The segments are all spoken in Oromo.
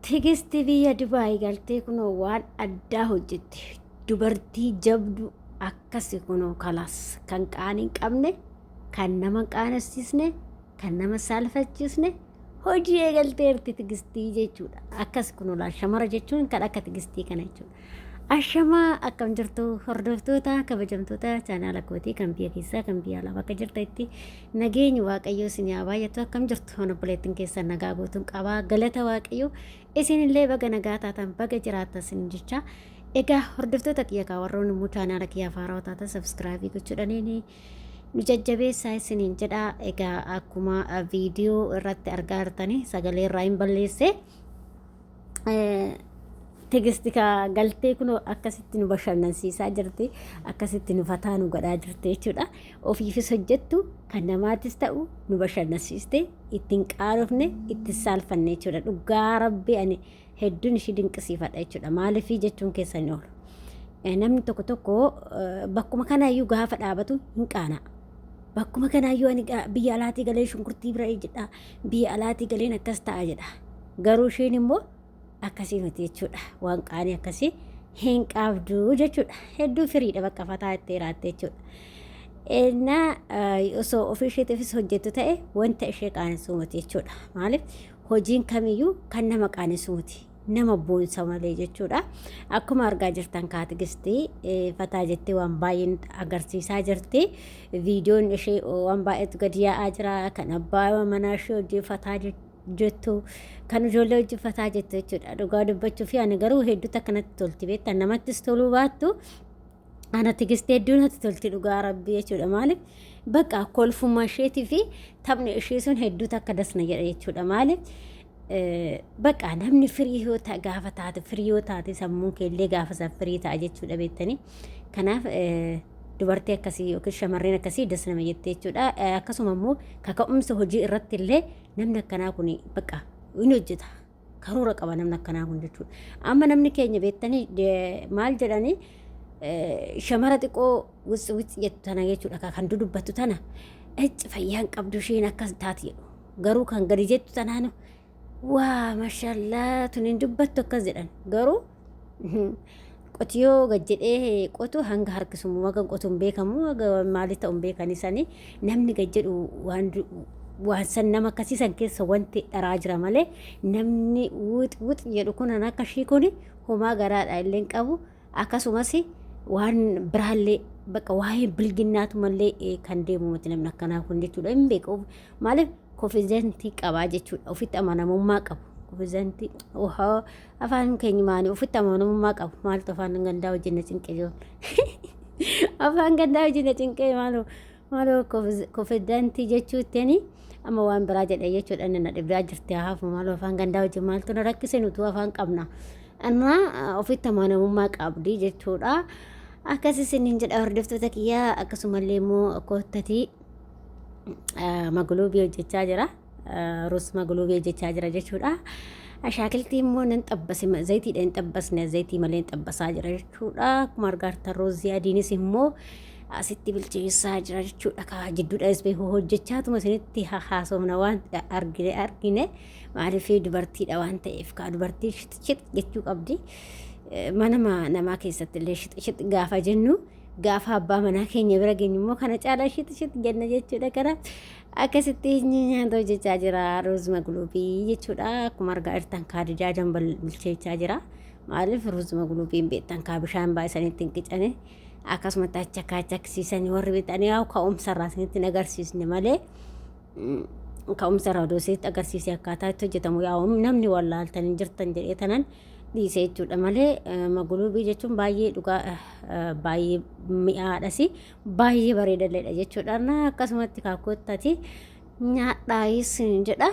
Tigisti biyya Dubaay galtee kunoo waan addaa hojjette. Dubartii jabdu akkasi kunoo kalaas kan qaanii hin qabne, kan nama hin qaanessiisne, kan nama saalfachiisne hojii eegalteerti Tigistii jechuudha. Akkas kunoo laal shamara jechuun kan akka Tigistii kana jechuudha. Ashamaa akkam jirtu hordoftoota kabajamtoota chaanaala kootii kan biyya keessaa kan biyya alaa bakka jirtanitti nageenyi waaqayyoo isin haa baay'atu. Akkam jirtu obboleettiin keessan nagaa guutuun qabaa, galata waaqayyoo. Isinillee baga nagaa taatan, baga jiraattan isin jecha. Egaa hordoftoota kiyya kaa warroonni immoo chaanaala kiyya haarawaa taatan sabskraayibii gochuudhaan nu jajjabeessaa isiniin jedha. Egaa akkuma viidiyoo irratti argaa jirtanii sagalee irraa hin balleesse. Tigisti ka galtee kun akkasitti nu bashannansiisaa jirti, akkasitti nu fataa nu godhaa jirti jechuudha. Ofiifis hojjettu kan namaatis ta'u nu bashannansiiste, ittiin qaanofne, ittiin saalfanne jechuudha. Dhugaa rabbi ani hedduun ishii dinqisiifadha jechuudha. Maaliifii jechuun keessan hin oolu. Namni tokko tokko bakkuma kanaayyuu gaafa dhaabatu hin qaana'a. Bakkuma kanaayyuu ani biyya alaatii galee shunkurtii bira jedha, biyya alaatii galeen akkas ta'a jedha. Garuu isheen immoo akkasii miti jechuudha. Waan qaanii akkasii hin qabdu jechuudha. Hedduu firiidha, bakka fataa itti jiraatte jechuudha. Innaa osoo ofii isheetiifis hojjettu ta'e wanta ishee qaanessuu miti jechuudha. Maaliif, hojiin kamiyyuu kan nama qaanessuu miti. Nama boonsa malee jechuudha. Akkuma argaa jirtan kaatigistii fataa jettee waan baay'een agarsiisaa jirti. Viidiyoon ishee waan baay'eetu gadi yaa'aa jira. Kan abbaa manaa ishee hojii fataa jettu, kan ijoollee hojii fataa jettu jechuudha. Dhugaa dubbachuu fi ani garuu hedduutti akkanatti tolti beektan, namattis toluu baattu ana Tigistii hedduu natti tolti dhugaa rabbii jechuudha. Maaliif, bakka kolfummaa isheetii fi taphni ishee sun hedduutu akka dasna jedha jechuudha. Maaliif, bakka namni firii yoo ta'a gaafa taate, firii yoo taate sammuun keellee gaafa san firii ta'a jechuudha beektanii. Kanaaf dubartii akkasii yookiin shamarreen akkasii das nama jette jechuudha. Akkasuma immoo kaka'umsa hojii irratti illee namni akkanaa kun bakka hin hojjeta. Karoora qaba namni akkanaa kun jechuudha. Amma namni keenya beektanii maal jedhanii, shamara xiqqoo witsi witsi jettu tana jechuudha, kan dudubbattu tana icci fayyaan qabdu isheen akkas taati jedhu. Garuu kan gadi jettu tanaan waa mashallaa tun hin dubbattu akkas jedhan. Garuu qotiyoo gad jedhee qotu hanga harkisumu haga qotu hin beekamu, haga maali ta'u hin beekani. Sanii namni gad jedhu waan san nama akkasii san keessa wanti dharaa jira malee namni wux wux jedhu kun akka ishii kun homaa garaadha illee hin qabu. Akkasumas waan biraallee bakka waa'ee bilginnaatu mallee kan deemu miti namni akkanaa kun jechuudha. Hin beeku, maaliif, kofizentii qabaa jechuudha, ofitti amanamummaa qabu. Kofizentii afaan keenya maali? Ofitti amanamummaa qabu. Maaltu afaan gandaa wajjin na cinqee jiru, afaan gandaa wajjin na cinqee. Maaloo maaloo, kofizentii jechuutteni amma waan biraa jedhe jechuudha. Inni na dhibdaa jirti haafu. Maaloo, afaan gandaa wajjin maaltu na rakkise? Nutu afaan qabna. Innaa ofitti amanamummaa qabdi jechuudha. Akkas isiniin jedha hordoftoota kiyyaa. Akkasumallee immoo koottatii maguluubii hojjechaa jira. Ruus maguluubii hojjechaa jira jechuudha. Ashaakiltii immoo nan xabbase, zayitiidha hin xabbasne, zayitii malee hin xabbasaa jira jechuudha. Akkuma argaa jirtan ruuzii adiinis immoo asitti bilcheessaa jira jechuudha. Kaa jidduudhaanis beeku hojjechaatuma isinitti haasofna waan argine argine. Maaliif, dubartiidha waan ta'eef kaa dubartii shit shit jechuu qabdi. Mana namaa keessatti illee shit shit gaafa jennu, gaafa abbaa manaa keenya bira geenyu immoo kana caalaa shit shit jenna jechuudha. Kana akkasitti nyaata hojjechaa jira ruuz magluubii jechuudha. Akkuma argaa jirtan kaa dijaajan bilcheechaa jira. Maaliif, ruuz magluubiin beektan kaa bishaan baay'isanii ittiin qicane akkasumatti acha achaksiisanii warri beektanii yaa ka'umsa irraa isinitti hin agarsiisne malee, ka'umsa irraa odoo isinitti agarsiise akkaataa itti hojjetamu yaa namni wallaaltanii jirtan jedhee tanan dhiise jechuudha malee. Maguluubii jechuun baay'ee dhugaa baay'ee mi'aadhas, baay'ee bareedalleedha jechuudha. Akkasumatti kaakottati nyaadhaayis jedha.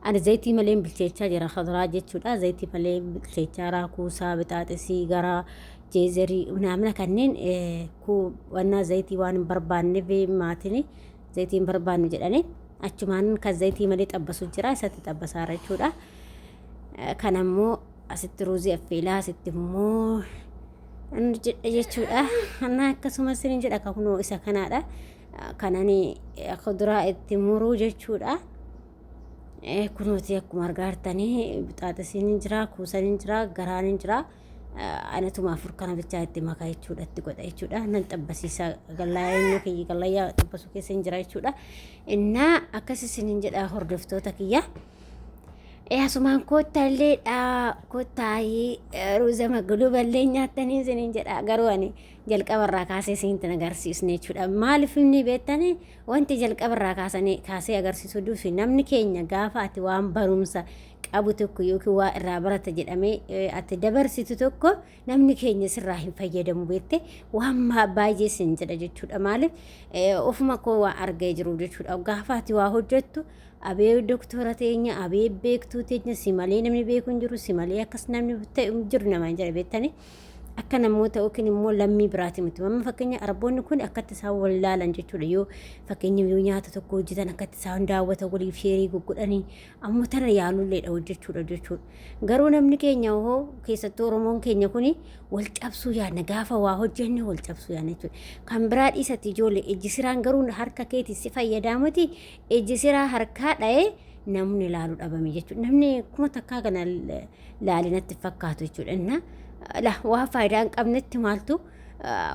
Ani zayitii malee bilcheechaa jira kuduraa jechuudha. Zayitii malee bilcheechaa raakuusaa, bixaaxisii, gara jeezerii naamna kanneen wannaa zayitii waan hin barbaanneef, maatiin zayitii hin barbaannu jedhanii achumaan kan zayitii malee xabbasu jira, isatti xabbasaara jechuudha. Kan ammoo asitti ruuzii affeelaa, asitti immoo jedha jechuudha. Akkasumas ni jedha kunoo isa kanaadha. Kanani kuduraa itti muruu jechuudha. Kunooti akkuma argaa jirtanii bixaaxisiin hin jira, kuusan hin jira, garaan hin jira. Anatuma afur kana bichaa itti makaa jechuudha, itti godha jechuudha. Nan xabbasiisa gallayyaa eenyu kiyya gallayyaa xabbasuu keessa hin jira jechuudha. Innaa akkas isiniin jedha hordoftoota kiyya. Asumaan koottaallee dha koottaayii ruuza magluuballee nyaattanii isiniin jedha garuu ani jalqabarraa kaasee isinitti agarsiisne jechuudha. Maaliif inni beektanii wanti jalqabarraa kaasanii kaasee agarsiisuu duufi namni keenya gaafa ati waan barumsa qabu tokko yookiin waa irraa barata jedhamee ati dabarsitu tokko namni keenya sirraa hin fayyadamu beekte waan baay'ee sin jedha jechuudha. Maaliif ofuma koo waa argee jiru jechuudha. Gaafa ati waa hojjettu abee doktora teenya abee beektuu teenya si malee namni beeku hin jiru si malee akkas namni ta'e hin jiru namaan jedha beektanii. Akka namoota yookiin immoo lammii biraati miti. Amma fakkeenya Araboonni kun akkatti isaan wal laalan jechuudha. Yoo fakkeenya yoo nyaata tokko hojjetan akkatti isaan daawwatan waliif sheerii goggodhanii ammoo tana yaalulleedha hojjechuudha jechuudha. Garuu namni keenya hoo keessattuu Oromoon keenya kuni wal cabsuu yaadna gaafa waa hojjenne wal cabsuu yaadna jechuudha. Kan biraa dhiisatti ijoollee ijji siraan garuu harka keetiin si fayyadaa miti ijji siraa harkaa dha'ee namni laalu dhabame jechuudha. Namni 1000 kana laalinatti fakkaatu jechuudha. Inna la waan faayidaa hin qabnetti maaltu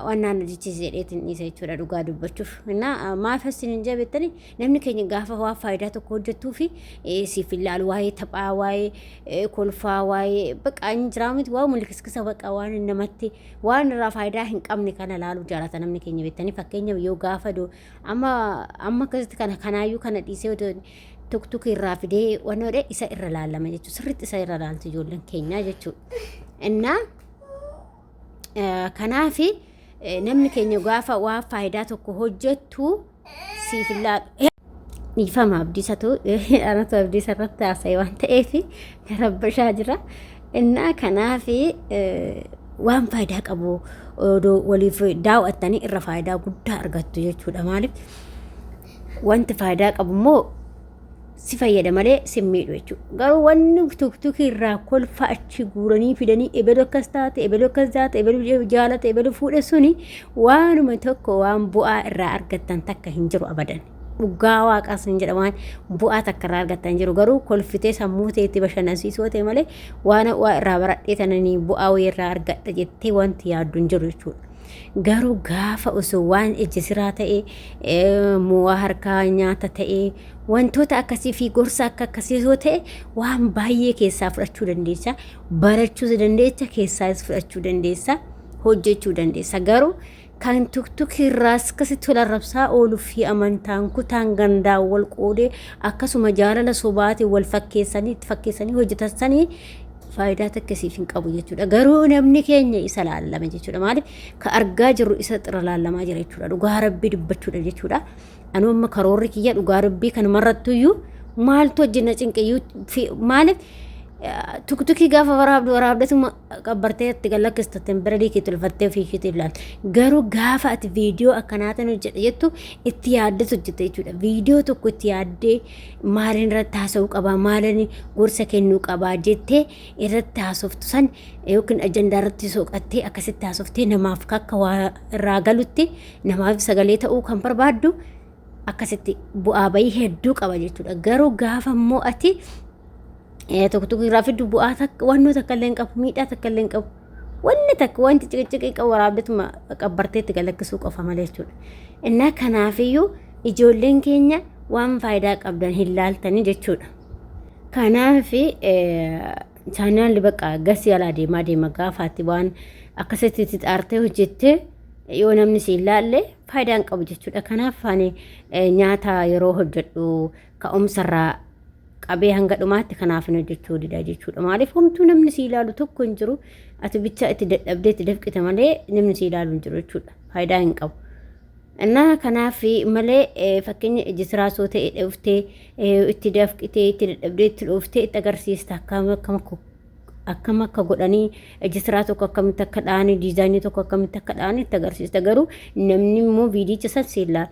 waan naan hojjechiise jedheetiin dhiisa jechuudha dhugaa dubbachuuf. Inna maaf isin hin jabettani namni keenya gaafa waan faayidaa tokko hojjettuu fi siif hin laalu waa'ee taphaa waa'ee kolfaa waa'ee baqa hin jiraa miti waa mul'iskisa baqa waan namatti waan irraa faayidaa hin qabne kana laaluu jaalata namni keenya beektanii fakkeenyaaf yoo gaafa amma amma akkasitti kana kanaayyuu kana dhiisee tuktuk irraa fidee waan godhe isa irra laalama jechuudha. Sirriitti isa irra laalti ijoolleen keenyaa jechuudha. Innaa kanaaf namni keenya gaafa waa faayidaa tokko hojjettu siif hin laalu. Dhiifama abdiisatu anatu abdiisa irratti haasa'e waan ta'eef na rabbashaa jira. Innaa kanaaf waan faayidaa qabu odoo waliif daawwattanii irra faayidaa guddaa argattu jechuudha. Maaliif wanti faayidaa qabu immoo si fayyada malee si miidhu jechuudha. Garuu wanni tuktukii irraa kolfa achi guuranii fidanii ebelu akkas taate ebelu akkas taate ebelu jaalate ebelu fuudhe suni waanuma tokko waan bu'aa irraa argattan takka hin jiru abadan. Dhugaa waaqaas hin jedha waan bu'aa takka irraa argattan hin jiru garuu kolfitee sammuu teetti bashannansiisoo ta'e malee waan waa irraa baradhee tananii bu'aa wayii irraa argadha jettee wanti yaaddu hin jiru jechuudha. Garuu gaafa osoo waan ija siraa ta'e mo'aa harkaa nyaata ta'e wantoota akkasii fi gorsa akka akkasii yoo ta'e waan baay'ee keessaa fudhachuu dandeessa. Barachuus dandeessa keessaas fudhachuu dandeessa hojjechuu dandeessa. Garuu kan tuktukii irraas akkasitti wal arrabsaa ooluu fi amantaan kutaan gandaan wal qoodee akkasuma jaalala sobaatiin wal fakkeessanii itti fakkeessanii hojjetan sanii faayidaa takka siif hin qabu jechuudha. Garuu namni keenya isa laallama jechuudha. Maaliif ka argaa jirru isa xira laallamaa jira jechuudha. Dhugaa rabbii dubbachuudha jechuudha. Anuu amma karoorri kiyya dhugaa rabbii kanumarrattuyyuu maaltu hojjenna cinqiyyuu maaliif tuktukii gaafa waraabdu waraabdatuma qabbartee itti gallakkista tempererii kee tolfattee ofii keetiif ilaalta. Garuu gaafa ati viidiyoo akkanaatiin hojjedha jettu itti yaaddetu hojjetta jechuudha. Viidiyoo tokko itti yaaddee maaliin irratti haasa'uu qabaa maaliin gorsa kennuu qabaa jettee irratti haasoftu san yookiin ajandaa irratti soqattee akkasitti haasoftee namaaf akka waa irraa galutti namaaf sagalee ta'uu kan barbaaddu akkasitti bu'aa bayii hedduu qaba jechuudha. Garuu gaafa immoo ati tokko tokko irraa fiddu bu'aa takka wannoo takka illee hin qabu miidhaa takka illee hin qabu. Wanni takka wanti ciqiciqii qabu waraabdetuma qabbartee itti galakkisuu qofa malee jechuudha. Innaa kanaafiyyuu ijoolleen keenya waan faayidaa qabdan hin laaltanii jechuudha. Kanaaf chaanaalli bakka gasii alaa deemaa deema gaafaatti waan akkasitti itti xaartee hojjettee yoo namni si hin laalle faayidaa hin qabu jechuudha. Kanaaf ani nyaata yeroo hojjedhu ka'umsarraa qabee hanga dhumaatti kanaaf hin hojjechuu dida jechuudha. Maaliif homtuu namni si ilaalu tokko hin jiru. Ati bichaa itti dadhabdee itti dafqite malee namni si ilaalu hin jiru jechuudha. Faayidaa hin qabu. Innaa kanaaf malee fakkeenya iji siraasoo ta'e dhuftee itti dafqitee itti dadhabdee itti dhooftee itti agarsiista akkam akkam akkam akka godhanii iji siraa tokko akkamitti akka dha'anii diizaayinii tokko akkamitti akka dha'anii itti agarsiista garuu namni immoo viidiyicha san si ilaala.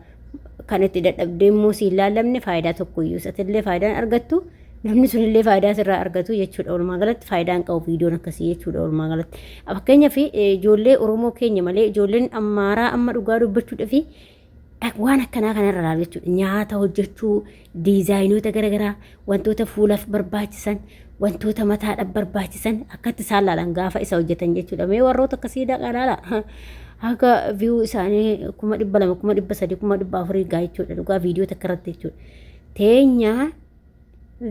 Kan itti dadhabdee immoo si ilaalamne faayidaa tokko iyyuu isatillee faayidaan argattu namni sunillee faayidaa sirraa argatu jechuudha. Walumaa galatti faayidaa hin qabu viidiyoon akkasii jechuudha walumaa galatti. Fakkeenyaaf ijoollee Oromoo keenya malee ijoolleen Amaaraa amma dhugaa dubbachuudhaaf Waan akkanaa kanarra ilaalu jechuudha. Nyaata hojjechuu, diizaayinoota garaagaraa, wantoota fuulaaf barbaachisan, wantoota mataadhaaf barbaachisan akkatti isaan laalan gaafa isa hojjetan jechuudha. Mee warroota akkasii dhaqaa laala. Haga viyuu isaanii 200,000, 300,000, 400,000 gaa jechuudha. Dhugaa viidiyoo takka irratti jechuudha. Teenyaa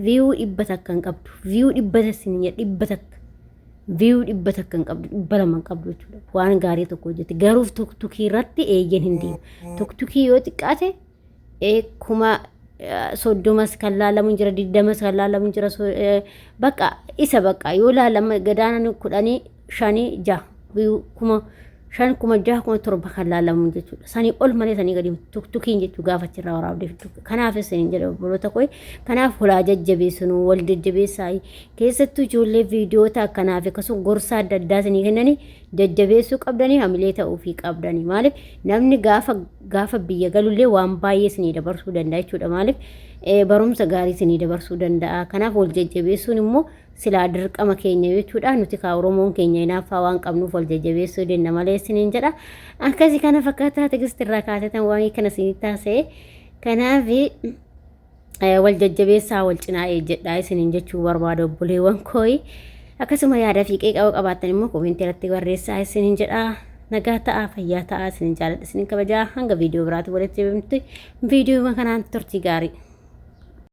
viyuu 100 hin qabdu. Viyuu dhibba 100. Viyuu 100 hin qabdu, 200 hin qabdu jechuudha. Waan gaarii tokko hojjette. Garuu tuktukii irratti eeyyeen hin deemu. Tuktukii yoo xiqqaate 30,000s kan laalamu jira, 20s kan laalamu jira. Bakka isa bakka yoo laalama gadaana 10, 5, 6, 5,000, 6,000, 7,000 kan laalamu jechuudha. Sanii ol malee sanii gadi tuktukiin jechuu gaafa achirraa waraabdee fiddu. Kanaaf isin jedha obboloota koo, kanaaf hulaa jajjabeessinuu wal jajjabeessaa, keessattuu ijoollee viidiyoota akkanaaf akkasuma gorsa adda addaa isinii kennanii jajjabeessuu qabdanii, hamilee ta'uufii qabdanii. Maaliif namni gaafa gaafa biyya galullee waan baay'ee isinii dabarsuu danda'a jechuudha. Maaliif barumsa gaarii isinii dabarsuu danda'a. Kanaaf wal jajjabeessuun immoo silaa dirqama keenya jechuudha. Nuti kaa Oromoon keenya hinaaffaa waan qabnuuf wal jajjabeessuu dinna malee isiniin jedha. Akkasii kana fakkaataa Tigisti irraa kaasetan waan kana isinii taasise. Kanaaf wal jajjabeessaa, wal cinaa eejjedhaa isiniin jechuu barbaada obboleewwan kooyi. Akkasuma yaada fi qeeqa qabaattan immoo koomentii irratti barreessaa isiniin jedha. Nagaa ta'aa, fayyaa ta'aa, isinin jaaladha, isinin kabajaa. Hanga viidiyoo biraatti walitti deebinutti viidiyoo kanaan turtii gaarii.